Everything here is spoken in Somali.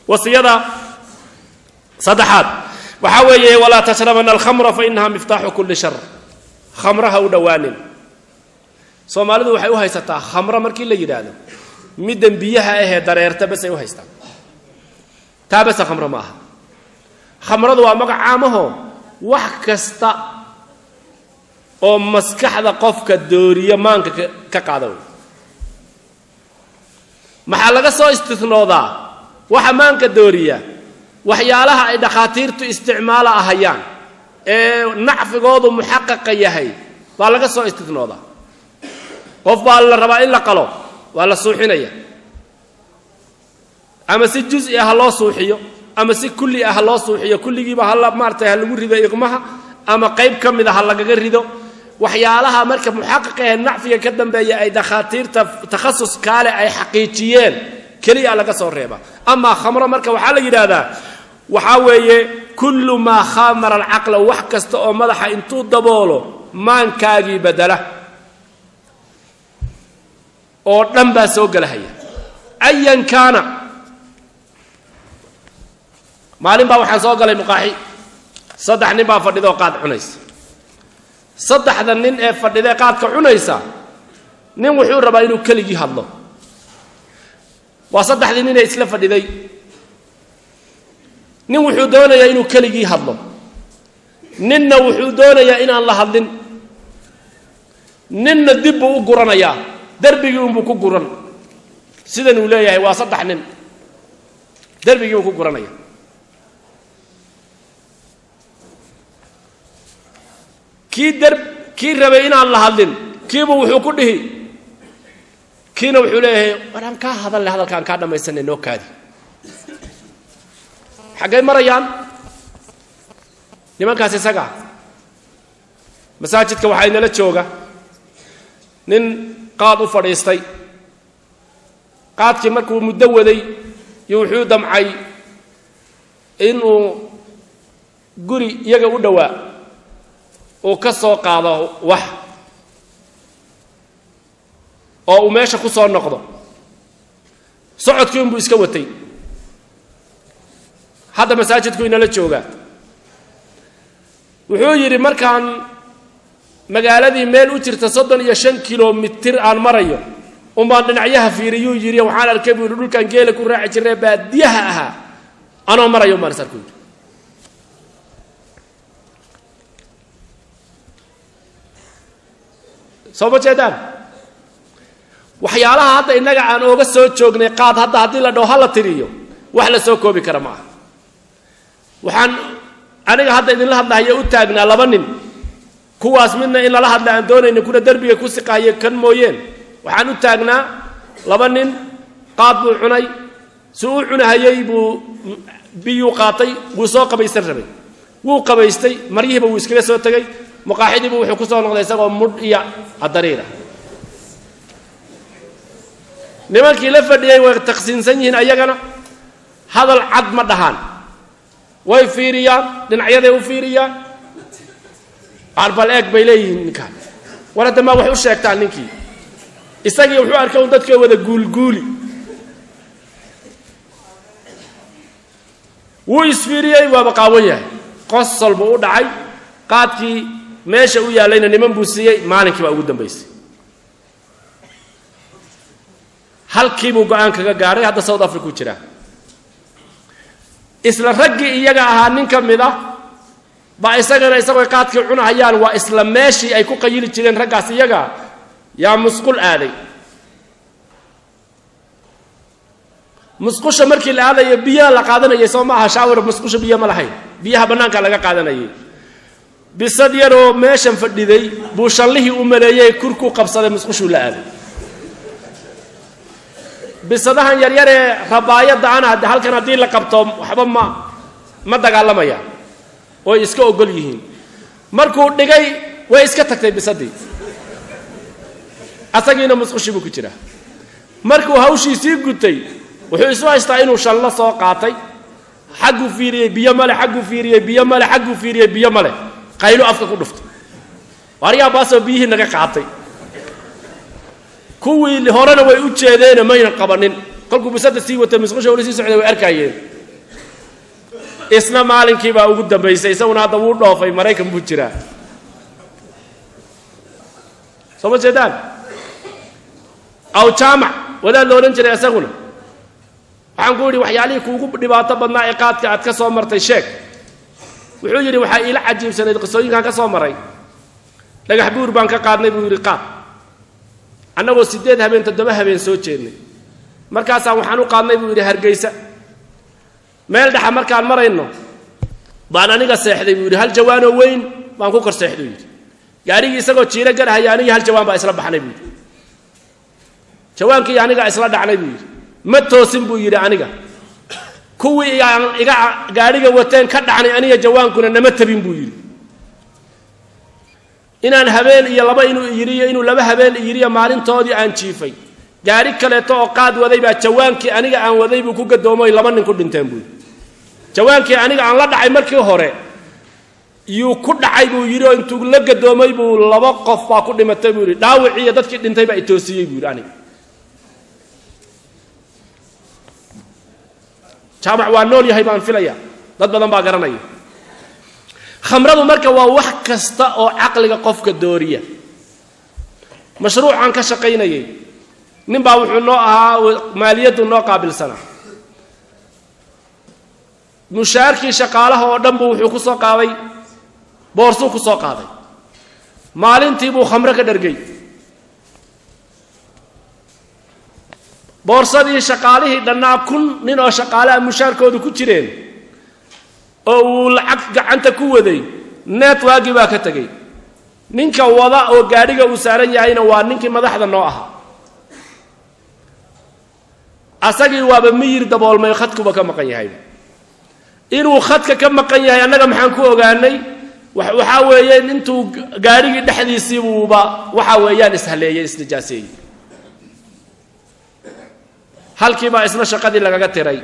Wasiyada saddexaad waxaa weeye, walaa tashrabana alkhamra fa inaha miftaaxu kulli shar. Khamraha u dhowaanin. Soomaalidu waxay u haysataa khamro markii la yidhaahdo middan biyaha ahee dareerta basay u haystaan. Taa base khamro ma aha. Khamradu waa magac caamaho, wax kasta oo maskaxda qofka dooriya, maanka ka qaada wey. Maxaa laga soo istinoodaa? Waxa maanka dooriya waxyaalaha ay dhakhaatiirtu isticmaala ahayaan ee nacfigoodu muxaqaqa yahay baa laga soo istinoodaa. Qof baa la rabaa in la qalo, waa la suuxinaya, ama si juzi ah ha loo suuxiyo ama si kulli ah ha loo suuxiyo. Kulligiiba hala maaratay ha lagu rido iqmaha, ama qayb ka mid a ha lagaga rido. Waxyaalaha marka muxaqiqa ee nacfiga ka dambeeya ay dhakhaatiirta takhasus kaale ay xaqiijiyeen keliya laga soo reeba. Amaa khamro marka waxaa la yidhaahdaa waxaa weeye kullu maa khamara alcaqla, wax kasta oo madaxa intuu daboolo maankaagii bedela oo dhan baa soo gelahaya, ayan kaana. Maalin baa waxaan soo galay muqaaxi, saddex nin baa fadhida oo qaad cunaysa. Saddexda nin ee fadhida ee qaadka cunaysa, nin wuxuu rabaa inuu keligii hadlo. Waa saddexdii nin ee isla fadhiday. Nin wuxuu doonayaa inuu keligii hadlo, ninna wuxuu doonayaa inaan la hadlin, ninna dib buu u guranayaa, derbigii unbuu ku guran. Sidan uu leeyahay waa saddex nin, derbigii buu ku guranaya. Kii der kii rabay inaan la hadlin kiibuu wuxuu ku dhihi, kiina wuxuu leeyahay war aan kaa hadalle, hadalka aan kaa dhammaysanay, noo kaadi. Xaggay marayaan nimankaas isagaa? Masaajidka waxaa inala jooga nin qaad u fadhiistay. Qaadkii markuu muddo waday iyo wuxuu damcay inuu guri iyaga u dhowaa uu ka soo qaado wax oo uu meesha ku soo noqdo. Socodkii unbuu iska watay. Hadda masaajidku inala joogaa. Wuxuu yidhi markaan magaaladii meel u jirta 35 kilomitir aan marayo unbaan dhinacyaha fiiriyuu yidhi, waxaan arkay buu yidhi dhulkaan geela ku raaci jirnay baadiyaha ahaa anoo marayo umbaan is arku yidhi. Soo ma jeedaan waxyaalaha hadda innaga aan ooga soo joognay qaad? Hadda haddii la dhaho ha la tiriyo, wax la soo koobi kara ma aha. Waxaan aniga hadda idinla hadlahaya u taagnaa laba nin, kuwaas midna in lala hadla aan doonaynin, kuna derbiga ku siqaaye kan mooyeen. Waxaan u taagnaa laba nin, qaad buu cunay. Si uu cunahayey buu biyuu qaatay, wuu soo qabaysan rabay, wuu qabaystay, maryihiiba wuu iskaga soo tegey. Muqaaxidiibu wuxuu ku soo noqday isagoo mudh iyo adariira. Nimankii la fadhiyey way taqsiinsan yihiin, ayagana hadal cad ma dhahaan, way fiiriyaan, dhinacyaday u fiiriyaan, arbal eeg bay leeyihiin ninkaan, war hadda maa wax u sheegtaan ninkii. Isagii wuxuu arkay un dadkoo wada guulguuli. Wuu isfiiriyey, waaba qaawan yahay, qosol buu u dhacay. Qaadkii meesha u yaallayna niman buu siiyey. Maalinkii baa ugu dambaysay, halkii buu go-aan kaga gaadhay. Hadda South Africa u jiraa. Isla raggii iyaga ahaa nin ka mid ah baa isagana isagoo qaadkii cunahayaan, waa isla meeshii ay ku qayili jireen raggaas iyaga, yaa musqul aaday. Musqusha markii la aadayo biyaha la qaadanayay, soo ma aha shaawir, musqusha biyo ma lahayn, biyaha bannaanka laga qaadanayay. Bisad yaroo meeshan fadhiday buu shallihii u maleeyey, kurkuu qabsaday, musqushuu la aaday. Bisadahan yaryaree rabaayadda ana hadde halkan haddii la qabto waxba ma dagaalamayaan, way iska ogol yihiin. Markuu dhigay way iska tagtay bisadii, asagiina musqushii buu ku jiraa. Markuu hawshiisii gutay wuxuu isu haystaa inuu shallo soo qaatay. Xagguu fiiriyey biyo male, xagguu fiiriyey biyo male, xagguu fiiriyey biyo male. Qaylo afka ku dhuftay, waaryaa baasoo biyihii naga qaatay. Kuwii horena way u jeedeene mayna qabanin. Kolkuu bisada sii watay musqusha ula sii socday way arkaayeen. Isna maalinkii baa ugu dambaysay, isaguna hadda wuu dhoofay, Maraykan buu jiraa. Soo ma jeedaan? Aw jaamac wadaad la odhan jiray isaguna, waxaan ku yidhi waxyaalihii kuugu dhibaato badnaa ee qaadka aad ka soo martay sheeg. Wuxuu yidhi waxaa iila cajiibsanayd qisooyinkan ka soo maray. Dhagax Buur baan ka qaadnay buu yidhi qaad, annagoo 8 habeen 7 habeen soo jeednay. Markaasaan waxaan u qaadnay buu yidhi Hargeysa. Meel dhexa markaan marayno baan aniga seexday buu yidhi, hal jawaanoo weyn baan ku kor seexday buu yidhi. Gaarigii isagoo jiiro garahaya anigii hal jawaan baa isla baxnay buu yidhi, jawaankii aniga isla dhacnay buu yidhi. Ma toosin buu yidhi aniga, kuwii aan iga gaadhiga wateen ka dhacnay aniga jawaankuna nama tabin buu yidhi. Inaan habeen iyo laba inuu yidhiyo inuu 2 habeen yidhiyo maalintoodii aan jiifay, gaari kaleeto oo qaad waday baa jawaankii aniga aan waday buu ku gadoomoy, 2 nin ku dhinteen buu yidhi. Jawaankii aniga aan la dhacay markii hore yuu ku dhacay buu yidhi, oo intuu la gadoomay buu 2 qof baa ku dhimatay buu yidhi. Dhaawicii iyo dadkii dhintay baa itoosiyey buu yidhi aniga. Jaamac waa nool yahay baan filayaa, dad badan baa garanaya. Khamradu marka waa wax kasta oo caqliga qofka dooriya. Mashruucaan ka shaqaynayay nin baa wuxuu noo ahaa maaliyaddu noo qaabilsanaa. Mushaarkii shaqaalaha oo dhan buu wuxuu ku soo qaaday, boorsuu ku soo qaaday. Maalintii buu khamro ka dhargay. Boorsadii shaqaalihii dhannaa 1000 nin oo shaqaalaha mushaarkoodu ku jireen oo uu lacag gacanta ku waday, networkii baa ka tegey. Ninka wada oo gaadhiga uu saaran yahayna waa ninkii madaxda noo ahaa. Asagii waaba miyir daboolmay, khadkuba ka maqan yahay. Inuu khadka ka maqan yahay annaga maxaan ku ogaanay? Waxaa weeyeen intuu gaadhigii dhexdiisii buuba waxa weeyaan ishaleeyey, isnijaaseeyey. Halkii baa isna shaqadii lagaga tiray.